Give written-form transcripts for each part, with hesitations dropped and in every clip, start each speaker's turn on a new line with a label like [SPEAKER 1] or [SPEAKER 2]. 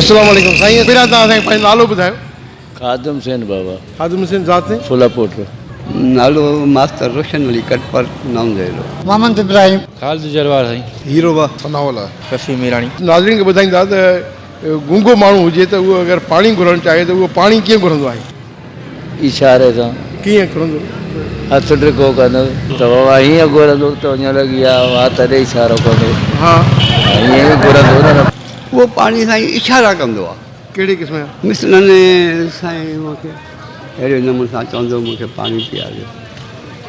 [SPEAKER 1] السلام عليڪم سائين پهريان توهان اسان کي پنهنجو نالو ٻڌايو.
[SPEAKER 2] خادم حسين بابا.
[SPEAKER 1] خادم حسين ذات سين.
[SPEAKER 2] ڦلا پوٽ.
[SPEAKER 3] نالو ماستر روشن علي ڪٽپر نئون ديرو.
[SPEAKER 4] محمد ابراهيم.
[SPEAKER 5] خالد جروار سائين.
[SPEAKER 1] هيرو با.
[SPEAKER 6] ثناء الله.
[SPEAKER 7] رفيع ميراڻي.
[SPEAKER 1] ناظرين کي ٻڌائيندا ته گونگو ماڻهو هجي ته اهو اگر پاڻي گهرڻ چاهي ته اهو پاڻي ڪيئن گهرندو آهي؟
[SPEAKER 2] اشاري سان.
[SPEAKER 1] ڪيئن گهرندو؟
[SPEAKER 2] هٿ ڊگهو ڪندو ته بابا هيئن گهرندو ته وڃڻ لڳي ها هٿ ڏئي اشارو ڪندو.
[SPEAKER 1] ها.
[SPEAKER 2] ائين ئي گهرندو نه.
[SPEAKER 3] اهو پاڻي سائين اشارا ڪندو آهي.
[SPEAKER 1] ڪهڙي قسم جا؟
[SPEAKER 3] مثلاً سائين مون کي اهڙي نموني سان چوندو مون کي پاڻي پياريو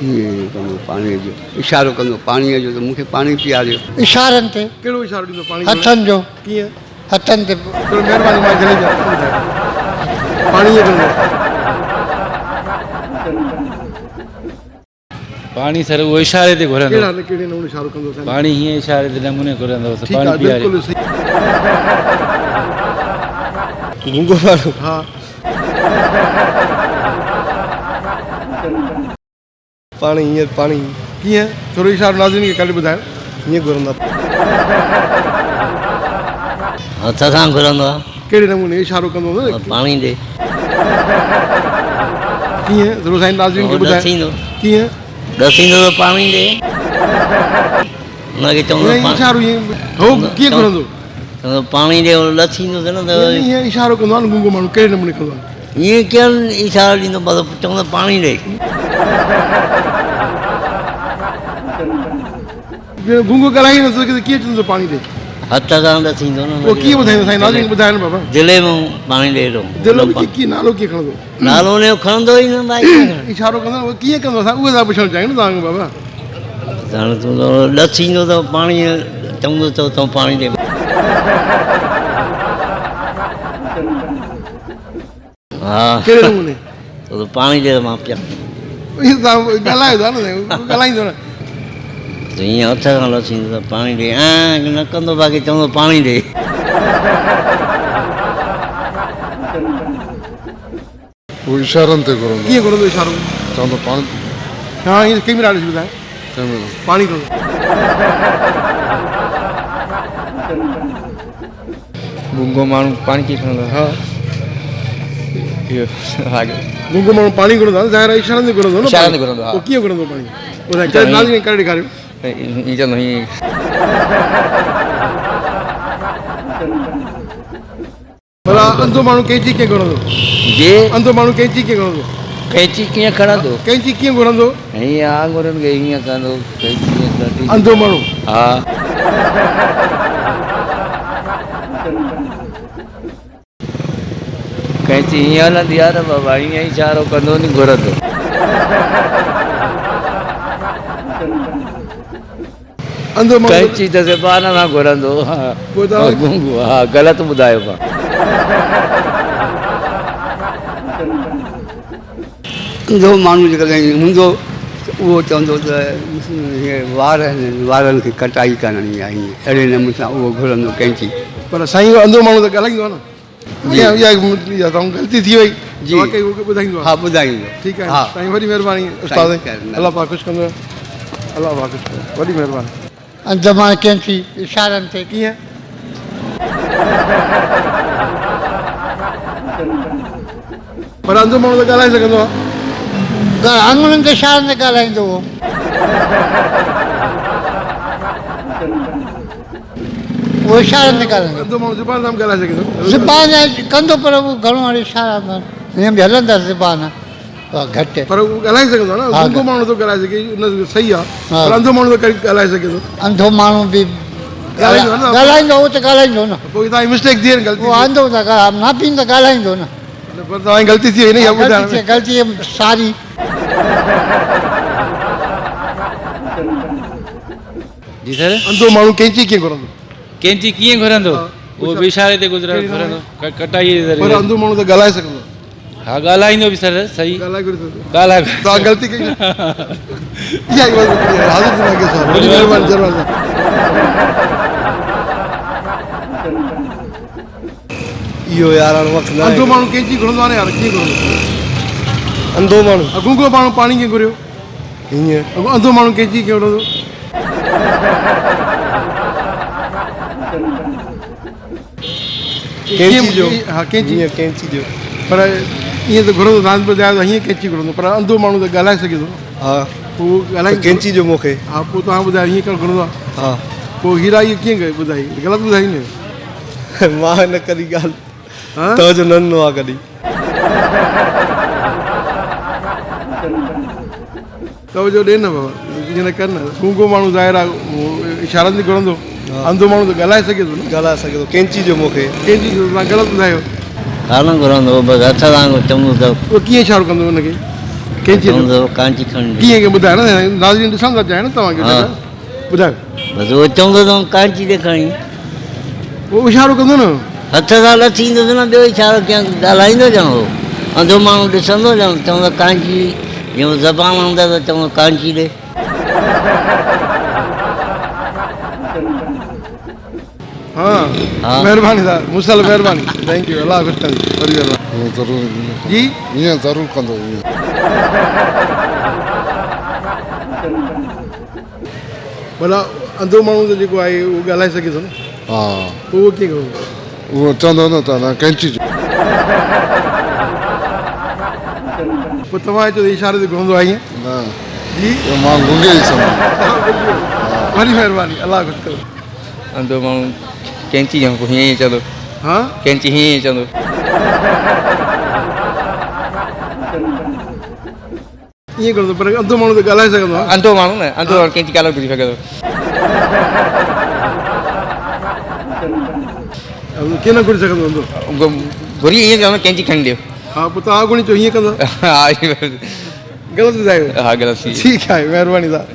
[SPEAKER 3] ائين ڪندو پاڻي جو اشارو ڪندو پاڻي جو ته مون کي پاڻي پياريو.
[SPEAKER 4] اشارن تي.
[SPEAKER 1] ڪهڙو اشارو ڏيندو پاڻي؟
[SPEAKER 4] هٿن جو.
[SPEAKER 1] ڪيئن؟
[SPEAKER 4] هٿن تي.
[SPEAKER 1] ٿورو مهرباني مان جهلي ڏيان ٻڌايو پاڻي ائين ڪندو.
[SPEAKER 5] پاڻي سر اهو اشاري تي گهرندو.
[SPEAKER 1] ڪهڙا نه ڪهڙي نموني اشارو ڪندو سائين؟
[SPEAKER 5] پاڻي هيئن اشاري تي نموني گهرندو ته
[SPEAKER 1] ٺيڪ
[SPEAKER 5] پاڻي
[SPEAKER 1] آ
[SPEAKER 5] پياري.
[SPEAKER 1] بلڪل صحيح.
[SPEAKER 7] گونگو ماڻهو.
[SPEAKER 1] ها.
[SPEAKER 7] پاڻي هينئر پاڻي.
[SPEAKER 1] ڪيئن؟ ٿورو اشارو ناظرين کي ڪري ٻڌايو.
[SPEAKER 7] هيئن گهرندا.
[SPEAKER 8] هٿ سان گهرندو آ.
[SPEAKER 1] ڪهڙي نموني اشارو ڪندو هوندو نه؟
[SPEAKER 8] پاڻي ڏي.
[SPEAKER 1] ڪيئن؟ ٿورو سائين ناظرين کي ٻڌايو.
[SPEAKER 8] ڏسيندو.
[SPEAKER 1] ڪيئن؟
[SPEAKER 8] ڏسيندو ته پاڻي ڏي. ان کي چوندو
[SPEAKER 1] پاڻي. اشارو ائين هو ڪيئن گهرندو؟
[SPEAKER 8] چوندو پاڻي ڏي هو ڏسيندو ته نه ته.
[SPEAKER 1] ائين اشارو ڪندو آ نه گونگو ماڻهو ڪهڙي نموني ڪندو آ؟
[SPEAKER 8] ائين ڪيئن اشارو ڏيندو بس چوندو پاڻي ڏي.
[SPEAKER 1] گونگو ڳالهائي نٿو سگهي ته ڪيئن چوندو پاڻي ڏي.
[SPEAKER 8] هٿ سان ڏسيندو نه.
[SPEAKER 1] پوء ڪيئن ٻڌائيندو سائين ناظرين کي ٻڌايو نه بابا.
[SPEAKER 8] دلي مان پاڻي ڏي ٿو.
[SPEAKER 1] دل ۾ ڪيئن نالو ڪيئن کڻندو.
[SPEAKER 8] نالو ان جو کڻندو ئي نه ڀائي.
[SPEAKER 1] اشارو ڪندو نه ڪيئن ڪندو اسان اهو ٿا پڇڻ چاهيون نه توهان کان بابا.
[SPEAKER 8] هاڻي تون ڏسيندو ته پاڻي چوندو ته تون پاڻي ڏي. ها.
[SPEAKER 1] ڪهڙي نموني؟
[SPEAKER 8] تو پاڻي ڏي ته مان پيان.
[SPEAKER 1] اهو توهان ڳالهايو ٿا نه سائين ڳالهائيندو نه.
[SPEAKER 8] ته ائين هٿ کان لسيندو ته پاڻي ڏي ائين نه ڪندو باقي چوندو پاڻي ڏي.
[SPEAKER 6] هو اشارن تي گهرندو.
[SPEAKER 1] ڪيئن گهرندو اشارو؟
[SPEAKER 6] چوندو پاڻي.
[SPEAKER 1] ها ائين ڪيمرا ڏسي ٻڌايو.
[SPEAKER 6] ڪيمرا.
[SPEAKER 1] پاڻي گهرندو.
[SPEAKER 7] گونگو ماڻهو پاڻي ڪيئن کڻندو؟
[SPEAKER 1] ها.
[SPEAKER 7] اهو آگي.
[SPEAKER 1] گونگو ماڻهو پاڻي گهرندو آهي ظاهر آهي اشارن تي گهرندو نه.
[SPEAKER 7] اشارن تي گهرندو ها.
[SPEAKER 1] پوء ڪيئن گهرندو پاڻي؟ ٻڌايو ڪري ناظرين ڪري ڏيکاريو.
[SPEAKER 7] ائين چوندو هيئن.
[SPEAKER 1] ڀلا انڌو ماڻهو قينچي ڪيئن گهرندو؟
[SPEAKER 2] جي.
[SPEAKER 1] انڌو ماڻهو قينچي ڪيئن گهرندو؟
[SPEAKER 2] قينچي ڪيئن کڻندو؟
[SPEAKER 1] قينچي ڪيئن گهرندو؟
[SPEAKER 2] هيئن آڱرين کي هيئن ڪندو قينچي هيئن ڪڍي.
[SPEAKER 1] انڌو ماڻهو.
[SPEAKER 2] ها. قينچي هيئن هلندي آهي نه بابا هيئن اشارو ڪندو ني گهرندو.
[SPEAKER 1] انڌو ماڻهو
[SPEAKER 2] قينچي ته زبان سان گهرندو
[SPEAKER 1] پوء توهان
[SPEAKER 2] گونگو ها غلط ٻڌايو پاڻ.
[SPEAKER 3] انڌو ماڻهو جيڪڏهن هوندو ته اهو چوندو ته هي وار آهن وارن کي ڪٽائي ڪرڻي آهي اهڙي نموني سان اهو گهرندو قينچي.
[SPEAKER 1] پر سائين انڌو ماڻهو ته ڳالهائيندو آهي نه.
[SPEAKER 3] جي
[SPEAKER 1] اها اها تون غلطي ٿي وئي
[SPEAKER 3] جي
[SPEAKER 1] واقعي هو ٻڌائيندو
[SPEAKER 3] ها ٻڌائيندو
[SPEAKER 1] ٺيڪ آهي
[SPEAKER 3] ها
[SPEAKER 1] سائين وڏي مهرباني استاد الله پاڪ خوش ڪندو الله پاڪ خوش ڪندو وڏي مهرباني.
[SPEAKER 4] انجمن ڪينچي اشارن تي.
[SPEAKER 1] ڪيئن؟ پر انڌو ماڻهو ته ڳالهائي سگهندو آهي.
[SPEAKER 4] آڱرين تي اشارن تي ڳالهائيندو هو. اهو اشارن تي ڳالهائيندو.
[SPEAKER 1] انڌو ماڻهو زبان سان به ڳالهائي سگهي ٿو.
[SPEAKER 4] زبان ڪندو پر اهو گهڻو هاڻي اشارا هيئن به هلندس زبان اها گهٽ.
[SPEAKER 1] پر اهو ڳالهائي سگهندو آهي نه. گونگو ماڻهو نٿو ڳالهائي سگهي ان صحيح آهي پر انڌو ماڻهو ته ڳالهائي سگهي ٿو.
[SPEAKER 4] انڌو ماڻهو به ڳالهائيندو اهو ته ڳالهائيندو نه.
[SPEAKER 1] پوء توهان جي مسٽيڪ ٿي وئي غلطي.
[SPEAKER 4] اهو انڌو ته نابين ته ڳالهائيندو نه.
[SPEAKER 1] پر توهان جي غلطي ٿي وئي نه اها ٻڌائڻ ۾.
[SPEAKER 4] غلطي ساري.
[SPEAKER 5] جي سر.
[SPEAKER 1] انڌو ماڻهو قينچي ڪيئن گهرندو؟
[SPEAKER 5] قينچي ڪيئن گهرندو؟ اهو به اشاري تي گهرندو، ڪٽائي جي ذريعي.
[SPEAKER 1] پر انڌو ماڻهو ته ڳالهائي سگهندو.
[SPEAKER 5] ها ڳالهائيندو به سر صحيح.
[SPEAKER 1] ڳالهائي ڪونه سگهندو.
[SPEAKER 5] ڳالهائي.
[SPEAKER 1] توهان غلطي ڪئي. اها ئي ڳالهه آهي. حاضر ٿي واقعي صاحب. وڏي مهرباني جروار صاحب.
[SPEAKER 7] اهو يار هاڻ وقت ناهي.
[SPEAKER 1] انڌو ماڻهو قينچي گهرندو آهي نه يار ڪيئن گهرندو؟
[SPEAKER 7] انڌو ماڻهو.
[SPEAKER 1] گونگو ماڻهو پاڻي ڪيئن گهريو؟
[SPEAKER 7] هيئن.
[SPEAKER 1] انڌو ماڻهو قينچي ڪيئن وٺندو؟
[SPEAKER 7] ڪينچي جو.
[SPEAKER 1] ها ڪينچي.
[SPEAKER 7] ائين ڪينچي جو.
[SPEAKER 1] پر ائين ته گهرندو، توهان ٻڌايو ته هيئن ڪينچي گهرندو، پر انڌو ماڻهو ته ڳالهائي سگهي ٿو.
[SPEAKER 7] ها.
[SPEAKER 1] پوء ڳالهائي
[SPEAKER 7] ڪينچي جو مون کي.
[SPEAKER 1] ها، پوء توهان ٻڌايو هيئن ڪرڻ گهرندو آهي.
[SPEAKER 7] ها.
[SPEAKER 1] پوء هيرا اهو ڪيئن ٻڌائي؟ غلط ٻڌائي نه.
[SPEAKER 7] مان نه ڪڏهن ڳالهه
[SPEAKER 1] ها
[SPEAKER 7] توجه نه ڏنو آهي ڪڏهن.
[SPEAKER 1] توجه ڏي نه بابا، ائين نه ڪر نه. گونگو ماڻهو ظاهر آهي اشارن تي گهرندو، انڌو ماڻهو ته ڳالهائي سگهي ٿو نه.
[SPEAKER 7] ڳالهائي سگهي ٿو. ڪينچي جو مون کي.
[SPEAKER 1] ڪينچي جو توهان غلط ٻڌايو.
[SPEAKER 8] ڪانه گهرندو، بس هٿ سان چوندو ته.
[SPEAKER 1] اهو ڪيئن اشارو ڪندو ان کي؟ ڪينچي جو.
[SPEAKER 8] چوندو ڪانچي کڻي ڏي.
[SPEAKER 1] ڪيئن ٻڌايو نه، ناظرين ڏسڻ ٿا چاهين نه توهان کي. ٻڌايو.
[SPEAKER 8] بس اهو چوندو ته ڪانچي ڏي کڻي.
[SPEAKER 1] اهو اشارو ڪندو نه.
[SPEAKER 8] هٿ سان لٿي ايندس نه، ٻيو اشارو ڪيئن ڳالهائيندو ڄڻ هو. انڌو ماڻهو ڏسندو ڄڻ چوندو ڪانچي، جيئن زبان هوندس ته چوندو ڪانچي ڏي.
[SPEAKER 1] ها مهرباني صاحب، مسل مهرباني، thank you, الله حافظ. وڏي مهرباني.
[SPEAKER 6] ضرور
[SPEAKER 1] جي
[SPEAKER 6] ائين ضرور ڪندو ائين.
[SPEAKER 1] ڀلا انڌو ماڻهو ته جيڪو آهي اهو ڳالهائي سگهي ٿو نه.
[SPEAKER 6] ها.
[SPEAKER 1] پوء اهو ڪيئن ڪندو؟
[SPEAKER 6] اهو چوندو نه ته نه ڪينچي جو.
[SPEAKER 1] پوء توهان چئو ته اشاري تي گهرندو آهي ائين؟
[SPEAKER 6] نه
[SPEAKER 1] جي
[SPEAKER 6] مان گونگي ئي سمجهان.
[SPEAKER 1] وڏي مهرباني، الله خوش ڪري.
[SPEAKER 5] انڌو ماڻهو ڪينچي هيئن ئي چوندو.
[SPEAKER 1] ها
[SPEAKER 5] ڪينچي هيئن ئي چوندو.
[SPEAKER 1] ائين ڪندو، پر انڌو ماڻهو ته ڳالهائي سگهندو آهي.
[SPEAKER 5] انڌو ماڻهو نه، انڌو ماڻهو ڪينچي ڳالهه ٻڌي سگهي ٿو.
[SPEAKER 1] ڪيئن نه گهري سگهندو انڌو؟
[SPEAKER 5] گهري ائين چوندو ڪينچي کڻي ڏيو.
[SPEAKER 1] ها، پوء توهان اڳوڻي چئو هيئن ڪندو.
[SPEAKER 5] ها،
[SPEAKER 1] غلط ٻڌايو.
[SPEAKER 5] ها غلط ٿي.
[SPEAKER 1] ٺيڪ آهي، مهرباني صاحب.